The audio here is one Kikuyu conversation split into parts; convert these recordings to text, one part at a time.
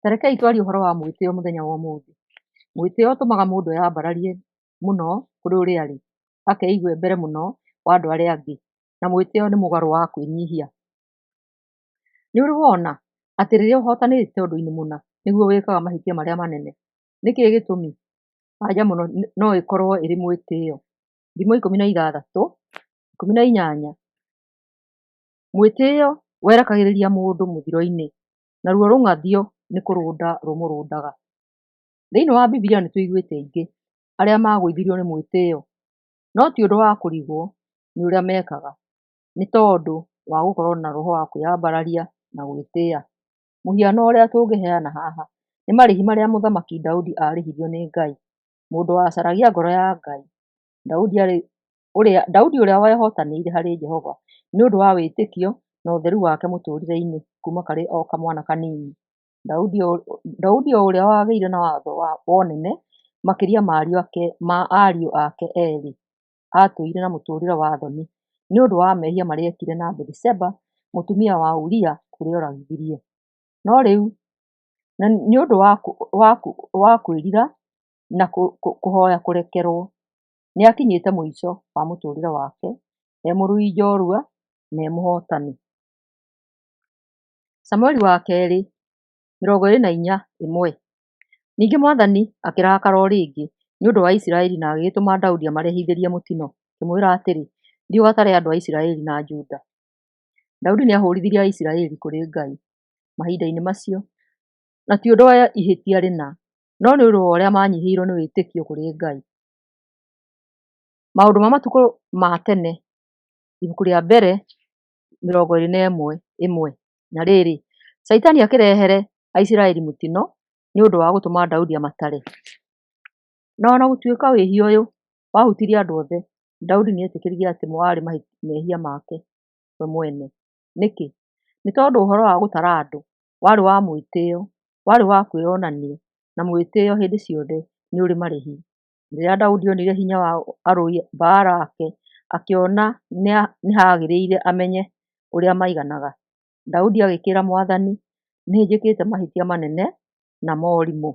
Ta rekei twarie ũhoro wa mwĩtĩo mũthenya wa ũmũthĩ. Mwĩtĩo ũtũmaga mũndũ eyambararie mũno kũrĩ ũrĩa arĩ, akeigue mbere mũno wa andũ arĩa angĩ, na mwĩtĩo nĩ mũgarũ wa kwĩnyihia. Nĩ ũrĩ wona atĩ rĩrĩa ũhotanĩte ũndũ-inĩ mũna nĩguo wĩkaga mahĩtia marĩa manene? Nĩ kĩĩ gĩtũmi? Anja mũno no ĩkorũo ĩrĩ mwĩtĩo. Thimo 16 18. Mwĩtĩo werekagĩria mũndũ mũthiro-inĩ, naruo rũng'athio nĩ kũrũnda rũmũrũndaga. Thĩinĩ wa Bibilia nĩ tũiguĩte aingĩ arĩa maagũithirio nĩ mwĩtĩo, no ti ũndũ wa kũrigwo nĩ ũrĩa meekaga nĩ tondũ wa gũkorũo na roho wa kwĩyambararia na gwĩtĩa. Mũhiano ũrĩa tũngĩheana haha nĩ marĩhi marĩa Mũthamaki Daudi aarĩhirio nĩ Ngai, mũndũ wacaragia ngoro ya Ngai. Daudi ũrĩa wehotanĩire harĩ Jehova nĩ ũndũ wa wĩtĩkio na ũtheru wake mũtũũrĩre-inĩ kuuma karĩ o kamwana kanini. Daudi o ũrĩa wagĩire na watho wa ũnene makĩria ma ariũ ake erĩ, aatũire na mũtũũrĩre wa thoni nĩ ũndũ wa mehia marĩa eekire na Bathsheba, mũtumia wa Uria ũrĩa oragithirie. No rĩu, nĩ ũndũ wa kwĩrira na kũhoya kũrekerũo, nĩ akinyĩte mũico wa mũtũũrĩre wake e mũrũi njorua na e mũhootani. Samueli wa Kerĩ 24:1. Ningĩ mwathani akĩrakara o rĩngĩ nĩ ũndũ wa Isiraeli na agĩgĩtũma Daudi amarehithĩrie mũtino, akĩmwĩra atĩrĩ, Thiĩ ũgatare andũ a Isiraeli na Juda. Daudi nĩahũũrithirie Aisiraeli kũrĩ Ngai mahinda-inĩ macio, na ti ũndũ wa ihĩtia rĩna, no nĩ ũndũ wa ũrĩa maanyihĩirwo nĩ wĩtĩkio kũrĩ Ngai. Maũndũ ma Matukũ ma Tene, Ibuku rĩa Mbere 21:1. Na rĩrĩ, Shaitani akĩrehere Aisiraeli mũtino nĩ ũndũ wa gũtũma Daudi amatare. Na ona gũtuĩka wĩhia ũyũ wahutirie andũ othe, Daudi nĩetĩkĩrire atĩ warĩ mehia make we mwene. Nĩkĩ? Nĩ tondũ ũhoro wa gũtara andũ warĩ wa mwĩtĩo, warĩ wa kwĩyonania, na mwĩtĩo hĩndĩ ciothe nĩ ũrĩ marĩhi. Rĩrĩa Daudi onire hinya wa arũi mbaara ake, akĩona nĩ hagĩrĩire amenye ũrĩa maiganaga. Daudi agĩkĩĩra Mwathani, nĩ njĩkĩte mahĩtia manene na morimũ.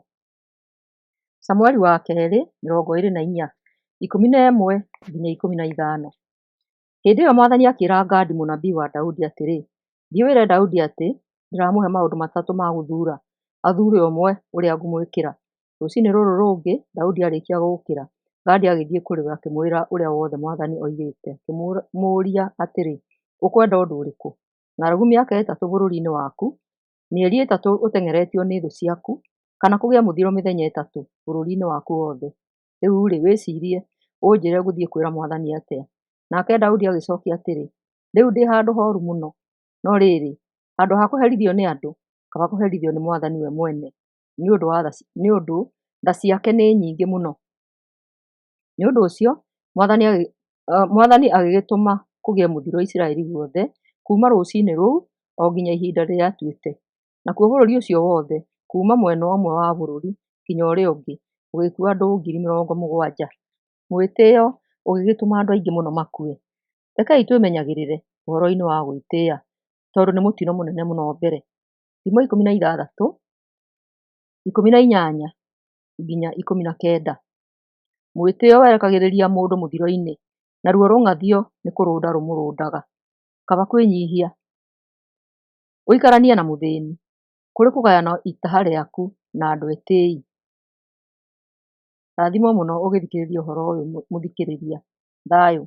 Samueli wa Kerĩ 24, 11-15. Hĩndĩ ĩyo mwathani akĩĩra Gadi mũnabii wa Daudi atĩrĩ, Thiĩ wĩre Daudi atĩ ndĩramũhe maũndũ matatũ ma gũthuura, athuure ũmwe ũrĩa ngũmwĩkĩra. Rũcinĩ rũrũ rũngĩ Daudi arĩkia gũũkĩra, Gadi agĩthiĩ kũrĩ we akĩmwĩra ũrĩa wothe mwathani oigĩte, akĩmũũria atĩrĩ, Ũkwenda ũndũ ũrĩkũ? Ng'aragu mĩaka ĩtatũ bũrũri-inĩ waku, mĩeri ĩtatũ ũteng'eretio nĩ thũ ciaku, kana kũgĩe mũthiro mĩthenya ĩtatũ bũrũri-inĩ waku wothe? Rĩu-rĩ, wĩciirie, ũnjĩĩre ngũthiĩ kwĩra mwathani atĩa. Nake Daudi agĩcookia atĩrĩ, Rĩu ndĩ handũ hooru mũno, no rĩrĩ, handũ ha kũherithio nĩ andũ, kaba kũherithio nĩ Mwathani we mwene, nĩ ũndũ tha ciake nĩ nyingĩ mũno. Nĩ ũndũ ũcio Mwathani agĩgĩtũma kũgĩe mũthiro Isiraeli guothe kuuma rũcinĩ rũu o nginya ihinda rĩrĩa aatuĩte. Nakuo bũrũri ũcio wothe, kuuma mwena ũmwe wa bũrũri nginya ũrĩa ũngĩ, gũgĩkua andũ 70,000. Mwĩtĩĩo ũgĩgĩtũma andũ aingĩ mũno makue. Rekei twĩmenyagĩrĩre ũhoro-inĩ wa gwĩtĩa, tondũ nĩ mũtino mũnene mũno mbere. Thimo 16, 18 nginya 19. Mwĩtĩĩo werekagĩria mũndũ mũthiro-inĩ, naruo rũng'athio nĩ kũrũnda rũmũrũndaga. Kaba kwĩnyiihia, ũikaranie na mũthĩĩni, kũrĩ kũgayana itaha rĩaku na andũ etĩĩi. Rathimwo mũno ũgĩthikĩrĩria ũhoro ũyũ mũthikĩrĩria. Thayũ.